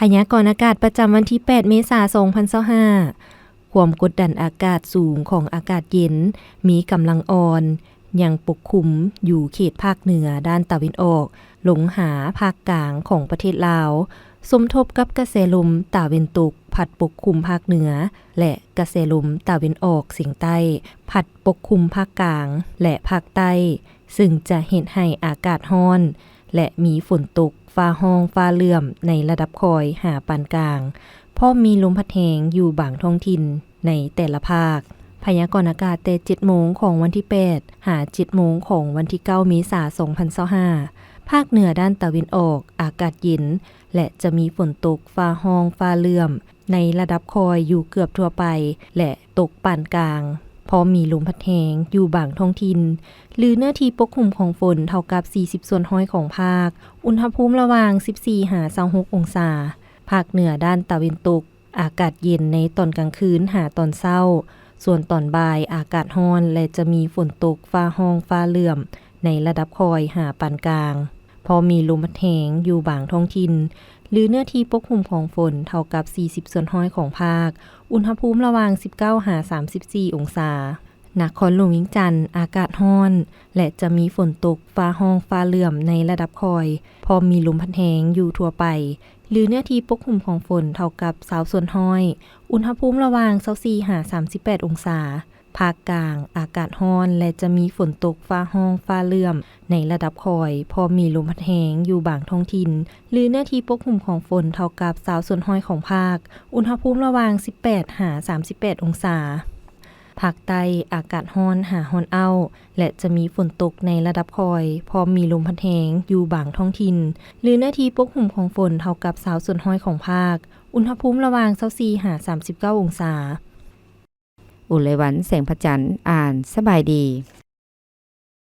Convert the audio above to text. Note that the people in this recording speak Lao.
ພະຍາກອນອາກາດປະຈຳວັນທີແປດ ເມສາ ສອງພັນຊາວຫ້າ ຄວາມກົດດັນອາກາດສູງຂອງອາກາດເຢັນ ມີກຳລັງອ່ອນ ຍັງປົກຄຸມຢູ່ເຂດພາກເໜືອດ້ານຕາເວັນອອກ ລົງຫາພາກກາງຂອງປະເທດລາວ, ສົມທົບກັບກະແສລົມຕາເວັນຕົກພັດປົກຄຸມພາກເໜືອ ແລະ ກະແສລົມຕາເວັນອອກສຽງໃຕ້ ພັດປົກຄຸມພາກກາງ ແລະ ພາກໃຕ້, ຊຶ່ງຈະເຮັດໃຫ້ອາກາດຮ້ອນ ແລະ ມີຝົນຕົກ ຟ້າຮ້ອງຟ້າເຫຼື້ອມໃນລະດັບຄ່ອຍຫາປານກາງ, ພ້ອມມີລົມພັດແຮງຢູ່ບາງທ້ອງຖິ່ນໃນແຕ່ລະພາກ. ພະຍາກອນອາກາດແຕ່ເຈັດໂມງຂອງວັນທີແປດ ຫາເຈັດໂມງຂອງວັນທີເກົ້າ ເມສາ ສອງພັນຊາວຫ້າ ພາກເໜືອດ້ານຕາເວັນອອກ ອາກາດເຢັນ ແລະ ຈະມີຝົນຕົກ ຟ້າຮ້ອງ ຟ້າເຫຼື້ອມ ໃນລະດັບຄ່ອຍຢູ່ເກືອບທົ່ວໄປ ແລະ ຕົກປານກາງ, ພ້ອມມີລົມພັດແຮງຢູ່ບາງທ້ອງຖິ່ນ ຫຼື ເນື້ອທີ່ປົກຄຸມຂອງຝົນເທົ່າກັບສີ່ສິບສ່ວນຮ້ອຍຂອງພາກ, ອຸນຫະພູມລະຫວ່າງສິບສີ່ຫາຊາວຫົກອົງສາ. ພາກເໜືອດ້ານຕາເວັນຕົກ ອາກາດເຢັນໃນຕອນກາງຄືນຫາຕອນເຊົ້າ, ສ່ວນຕອນບ່າຍອາກາດຮ້ອນ ແລະ ຈະມີຝົນຕົກ ຟ້າຮ້ອງ ຟ້າເຫຼື້ອມ ໃນລະດັບຄ່ອຍຫາປານກາງ, ພໍມີລົມພັດແຮງຢູ່ບາງທ້ອງຖິ່ນ ຫຼື ເນື້ອທີ່ປົກຄຸມຂອງຝົນເທົ່າກັບສີ່ສິບສ່ວນຮ້ອຍຂອງພາກ, ອຸນຫະພູມລະຫວ່າງສິບເກົ້າຫາສາມສິບສີ່ອົງສາ. ນະຄອນຫຼວງວຽງຈັນ ອາກາດຮ້ອນ ແລະ ຈະມີຝົນຕົກ ຟ້າຮ້ອງ ຟ້າເຫຼື້ອມ ໃນລະດັບຄ່ອຍ, ພ້ອມມີລົມພັດແຮງຢູ່ທົ່ວໄປ ຫຼື ເນື້ອທີ່ປົກຄຸມຂອງຝົນເທົ່າກັບຊາວສ່ວນຮ້ອຍ, ອຸນຫະພູມລະຫວ່າງຊາວສີ່ຫາສາມສິບແປດອົງສາ. ພາກກາງ ອາກາດຮ້ອນ ແລະ ຈະມີຝົນຕົກ ຟ້າຮ້ອງ ຟ້າເຫຼື້ອມ ໃນລະດັບຄ່ອຍ, ພ້ອມມີລົມພັດແຮງຢູ່ບາງທ້ອງຖິ່ນ ຫຼື ເນື້ອທີ່ປົກຄຸມຂອງຝົນເທົ່າກັບຊາວສ່ວນຮ້ອຍຂອງພາກ, ອຸນຫະພູມລະຫວ່າງສິບແປດຫາສາມສິບແປດອົງສາ. ພາກໃຕ້ ອາກາດຮ້ອນຫາຮ້ອນອ້າວ ແລະ ຈະມີຝົນຕົກໃນລະດັບຄ່ອຍ, ພ້ອມມີລົມພັດແຮງຢູ່ບາງທ້ອງຖິ່ນ ຫຼື ເນື້ອທີ່ປົກຄຸມຂອງຝົນເທົ່າກັບຊາວສ່ວນຮ້ອຍຂອງພາກ, ອຸນຫະພູມລະຫວ່າງຊາວສີ່ຫາສາມສິບເກົ້າອົງສາ. ອຸໄລວັນ ແສງພະຈັນ ອ່ານ. ສະບາຍດີ.